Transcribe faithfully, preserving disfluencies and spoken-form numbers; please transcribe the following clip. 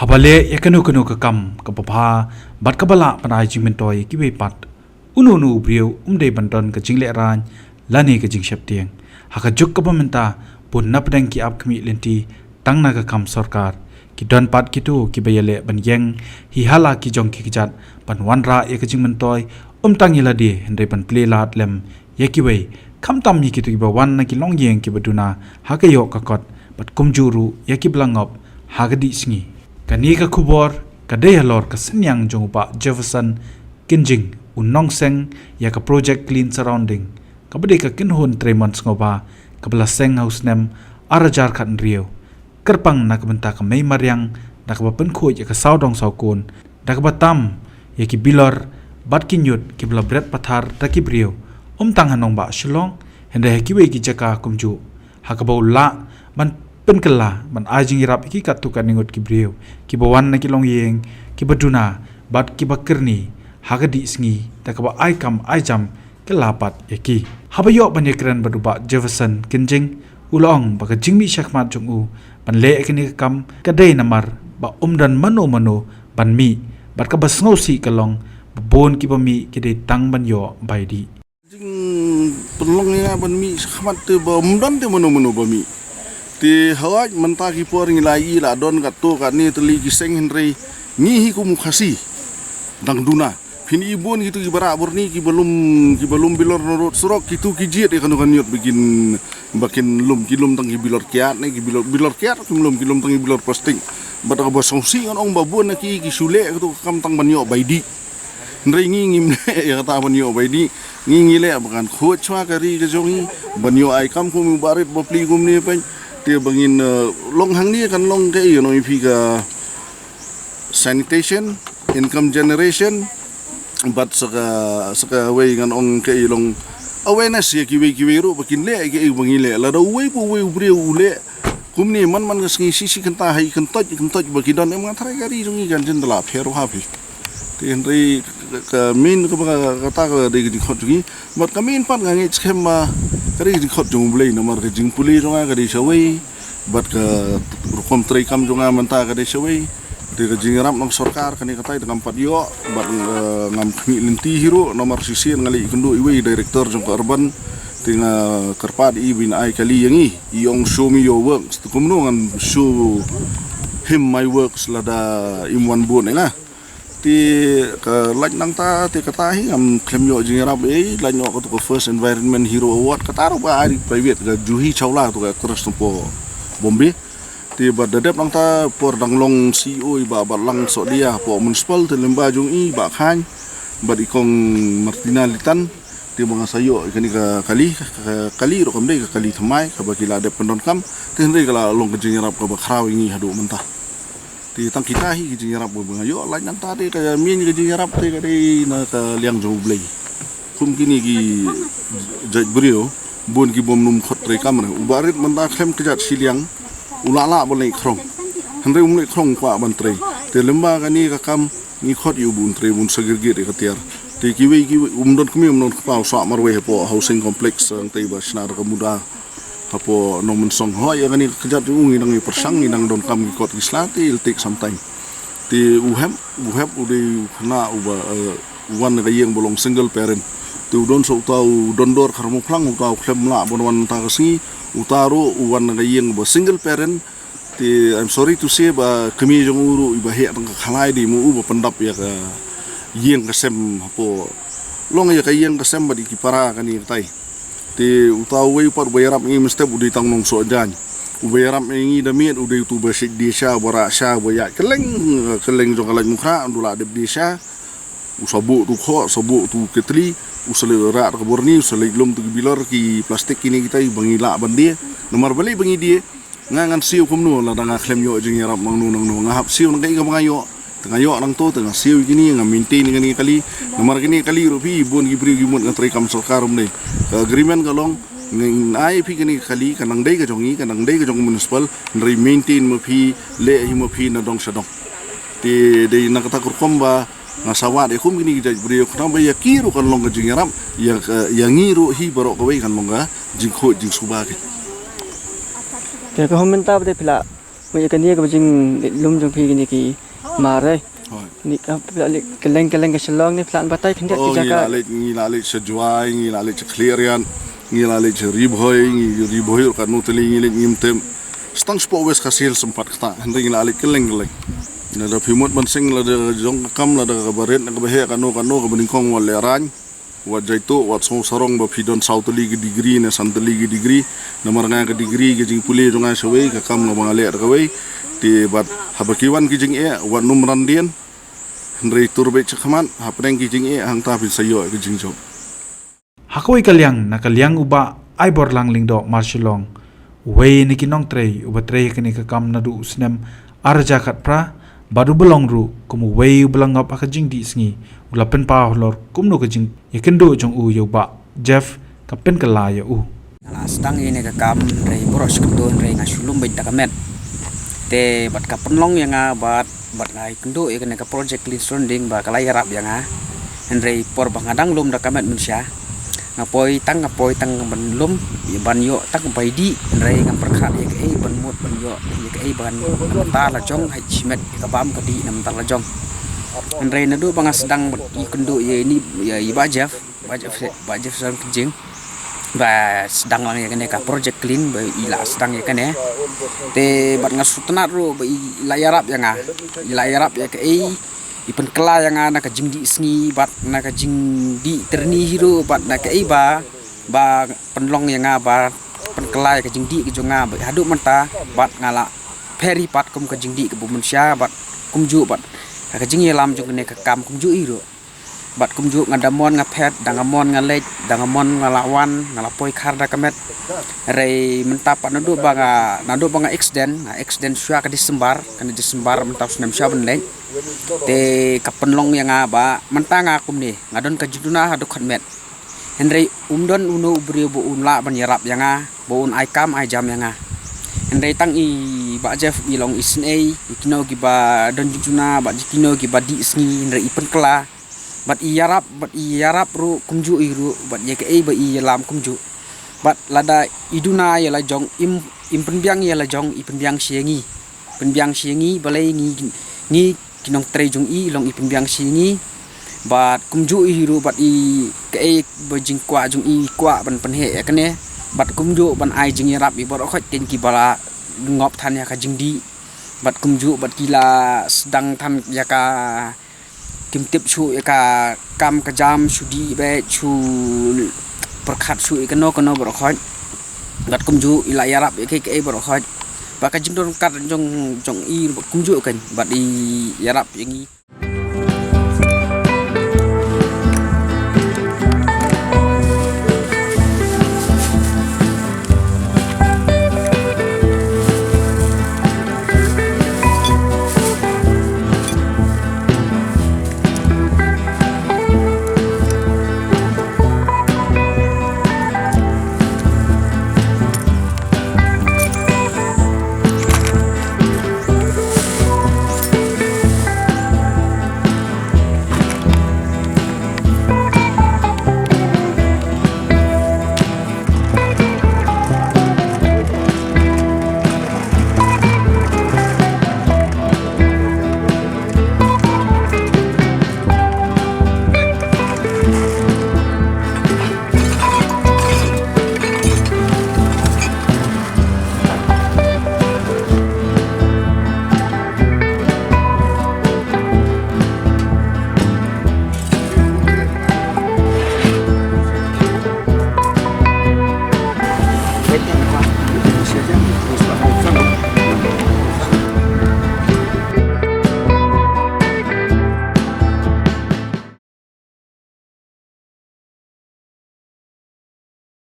Haba leh ïa kano kano ka kam kaba bha bad kaba lah ban ai jingmyntoi ïa kiwei pat, uno uno u briew um dei ban don ka jinglehrain lane ka jingsheptieng. Ha ka juk kaba mynta, bun na pdeng ki ap khmih lynti tang na ka kam sorkar, ki don pat kito kiba ïaleh ban ïeng hi ha la ki jong ki kjat ban wanrah ïa ka jingmyntoi, um tang ïa lade hynrei ban plie lad lem ïa kiwei, khamtam ïa kito kiba wan na ki longïing kiba duna ha ka ïoh ka kot, bad kumjuh ruh ïa kiba la ngop ha ka dih sngi. Kane ka khubor ka dei halor ka synñiang jong u Bah Jefferson Kynjing, u nongseng ïa ka project Clean Surrounding, kaba dei ka kynhun trei mon sngewbha kaba la seng ha u snem ar hajar khathynriew, kyrpang na ka bynta ka mei mariang, da kaba pynkhuid ïa ka sawdong sawkun, da kaba tam ïa ki bilor bad ki ñiut kiba la bret pathar da ki briew, um tang ha nongbah Shillong, hynrei ha kiwei ki jaka kumjuh, ha kaba u lah ban pynkylla ban ai jingïarap ïa ki katto katne ngut ki briew kiba wan na ki longïing kiba duna bad kiba kyrni ha ka dih sngi, da kaba ai kam ai jam kylla pat ïa ki. Haba ïoh ban ïakren bad u Bah Jefferson Kynjing, u la ong ba ka jingmih shakhmat jong u ban leh ïa kane ka kam ka dei namar ba um don mano mano ban mih, bad kaba sngewsih ka long ba bun kiba mih ki dei tang ban ïoh bai dih. Jingpynlong ïa nga ban mih shakhmat te ba um don te mano mano ba mih. Te hooid mynta ki por ngi la ïohi la don katto katne tylli ki seng, hynrei ngi hi kum u Khasi dang duna. Phin i bun kito kiba rah byrni kiba lum, kiba lum bilor na rud surok, kito ki jied ïa kano ka ñiut ba kin, ba kin lum, ki lum tang ki bilor kiad ne ki bilor, bilor kiad kim lum, ki lum tang ki bilor plastik. Bad kaba sngewsih ngan ong ba bun na ki, ki shu leh kato ka kam tang ban ïoh bai dih. Hynrei ngi ngim leh ïa kata ban ïoh bai dih. Ngi ngi leh ba kan khuid shuwa ka ri ka jong ngi ban ïoh ai kam kum u barit bapli kumne pyn. Te ba ngin, eh, long hangne kan long kaei, nong ïa phi ka sanitation, income generation, bad sa ka, sa kawei ngan ong kaei, long awareness ïa kiwei kiwei ruh ba kin leh kaei ba ngi leh. Lada uwei pa uwei u briew u leh kumne man man ka sngi, shi shi kynta, ha i kyntoit i kyntoit ba ki don, em, nga tharai ka ri jong ngi kan jin da la pher ruh ha phi. Te hynrei ka, ka main kaba ka, kata ka dei ka jingkhot jong ngi. Bad ka main pat nga ngeit skhem ba ka dei ka jingkhot jong U Blei, namar ka jingpule jong nga ka dei shawei, bad ka rukom treikam jong nga mynta ka dei shawei. Te ka jingïarap na ka sorkar kane katai te ngam pat ïoh, bad, eh, ngam khmih lynti hi ruh, namar shisien nga leit ïakynduh iwei i director jong ka urban. Te nga kyrpad i ba in ai kali ïa ngi, i ong show me your works. Te kumno ngan show him my works lada im wan bud ïa nga. Te ka lait nangta te kata hi ngam khlem ïoh jingïarap ei, lait noh kato ka First Environment Hero Award, kata ruh ba ai private, ka Juhi Chawla, to ka actress na poh Bombay. Te bad da dep nangta por dang long C E O i Bah Batlang Sohdia poh municipal, te lyngba jong i Bah Khan bad i Kong Martina Litan, te ba nga sa ïoh ïa kane ka kali, ka kali ruh kam dei ka kali thymmai kaba ki la dep pyndonkam, te hynrei ka la long ka jingïarap kaba khraw ïa ngi haduh mynta. Te tang kita hi ka jingïarap ba nga ïoh, lait nangta te ka main ka jingïarap te ka dei na ka liang jong U Blei. Kum kine ki jait briew, bun ki bym nym khot treikam re. U barit mynta khlem kjat shiliang, u lah lah ban leit khrong. Hynrei um leit khrong, kwah ban trei. Te lyngba kane ka kam ngi khot ïa u ban trei, ban segregate ïa ka tiar. Te kiwei kiwei, um don kmie um don kpa, u sah marwei hapoh housing complex, eh, hangtei ba shna da ka muda. Hapoh Nongmynsong, hooid, ïa kane ka kjat jong u ngi dang ïa pyrshang, ngi dang donkam ki kot ki sla, te it'll take some time. Te u Hep, u Hep u dei u khynnah uba, eh, u wan na ka ïing ba long single parent. Te u don sa uta u don dor kharmu phlang, uta u khlem lah ban wan mynta ka sngi, uta ruh u wan na ka ïing ba single parent. Te I'm sorry to say ba kmie jong u ruh iba heh tang ka khalai, dei ma u ba pyndap ïa ka ïing ka sem hapoh, long ïa ka ïing ka sem bad ïa ki para kane katai. Te uta uwei pat uba ïarap ïa ngi mynstep u dei tang Nongsohjaiñ. Uba ïarap ïa ngi da miet u dei utu uba shait die sha, uba rah sha, uba ïaid kylleng, kylleng jong ka Laitumkhrah, un duh la dep die sha. U sa buh utu u khoh, sa buh utu u ketli, u sa leit rah da ka burni, u sa leit lum utu ki bilor ki plastik kine kitai ba ngi lah ban die. Namar balei ba ngi die? Nga ngan siew kumno lada nga khlem ïoh jingïarap nangno nangno? Nga hap siew na kaei kaba nga ïoh. Te nga ïoh nangto, te nga siew ïa kine, nga maintain ïa kane ka kali. Namar kane ka kali ruh phi, bun ki briew ki mut nga treikam sorkar, um dei. Ka agreement ka long, nga ai ïa phi kane ka kali, ka nang dei ka jong ngi, ka nang dei ka jong municipal, hynrei maintain ma phi, leh hi ma phi na dong sha dong. Te dei na kata ka rukom ba nga sa wad ïa kum kine ki jait briew, khnang ba ïa ki ruh kan long ka jingïarap, ïa ka, ïa ngi ruh hi baroh kawei kan long ka jingkhuid jingsuba ki. Te ka hynmen ta ba te phi la Mui kane ka jing lum jong phi kane ki mare. Ni ka phi la leit kylleng kylleng ka Shillong ni phi la batai khyndiat ki jaka. Ngi la leit, ngi la leit sha Jowai, ngi la leit sha Khliehriat, ngi la leit sha Ri Bhoi, ngi Ri Bhoi ruh katno tylli ngi leit ngim tip. Sa tang shapoh West Khasi Hills sympat kata, hynrei ngi la leit kylleng kylleng. Lada phi mut ban seng lada jong ka kam lada kaba rit na kaba heh katno katno kaba nyngkong wat lehraiñ. Wat jaituh, wat sngew sarong ba phi don saw tylli ki degree ne san tylli ki degree. Namar nga ka degree ka jingpule jong nga shawei, ka kam nga ba nga leh da kawei. Te bad haba ki wan ki jingeh, wat nym ran dien. Hynrei tur beit shakhmat, hapdeng ki jingeh, hangta phin sa ïoh ka jingjop. Ha kawei ka liang, na ka liang u Bah Aiborlang Lyngdoh Marshillong, uwei na ki nongtrei uba trei ha kane ka kam naduh u snem ar hajar khatphra, bad uba long ruh kum uwei uba la ngop ha ka jingdih sngi, u la pynpaw halor kumno ka jingïakynduh jong u ïa u Bah Jeff ka pynkylla ïa u. Nga la sdang ïa kane ka kam hynrei baroh shi kynduh hynrei nga shu lum beit da ka met. Te bad ka pynlong ïa nga bad, bad nga ïakynduh ïa kane ka project clean surrounding ba ka la ïarap ïa nga. Hynrei por ba nga dang lum da ka met mynsha, nga poi tang, nga poi tang ban lum, ban ïoh tang bai dih, hynrei ngam pyrkhat ïa kaei ban mut ban ïoh ïa kaei ban, namar la jong ha shimet ïa ka bam ka dih namar la jong. Hynrei naduh ba nga sdang bad ïakynduh ïa ini, ïa i Bah Jeff, Bah Jeff, Bah Jefferson Kynjing, ba sdang lang ïa kane ka project clean ba i la sdang ïa kane. Te bad nga sngewtynnat ruh ba i la ïarap ïa nga, i la ïarap ïa kaei, i pynkylla ïa nga na ka jingdih sngi bad na ka jingdih tyrni hi ruh bad na kaei ba, ba pynlong ïa nga ba pynkylla ïa ka jingdih ka jong nga ba haduh mynta bad nga la pher hi pat kum ka jingdih kaba mynsha bad kumjuh bad ka jingïalam jong kane ka kam kumjuh hi ruh. Bad kumjuh nga da mon nga phet, da nga mon nga leit, da nga mon nga la wan, nga la poi khar da ka met. Hynrei mynta pat naduh ba nga, naduh ba nga accident, nga accident shuwa ka December, kane December mynta u snem shuwa ban leit. Te ka pynlong ïa nga ba mynta nga kumne, nga don ka jingduna haduh khatmet. Hynrei um don uno u briew ba un lah ban ïarap ïa nga, ba un ai kam ai jam ïa nga. Hynrei tang i Bah Jeff i long isynei ïa kino kiba don jingduna bad ïa kino kiba dih sngi hynrei i pynkylla. Bad i ïarap, bad i ïarap ruh kumjuh hi ruh, bad ïa kaei ba i ïalam kumjuh. Bad lada i duna ïa la jong, im, im pynbiang ïa la jong, i pynbiang sha ïa ngi. Pynbiang sha ïa ngi, balei ngi, ngi ki nongtrei jong i, long i pynbiang sha ïa ngi. Bad kumjuh hi ruh, bad i kaei ba jingkwah jong i, i kwah ban pynheh ïa kane. Bad kumjuh ban ai jingïarap ïa baroh khoit kein kiba la ngop than ïa ka jingdih. Bad kumjuh, bad ki la sdang than ïa ka kim tip shuh ïa ka kam ka jam shu dih beit shu pyrkhat shuh ïa kano kano baroh khoit. Bad kumjuh i la ïarap ïa kaei kaei baroh khoit. Ba ka jingdonkam jong, jong i bad kumjuh kan bad i ïarap ïa ngi.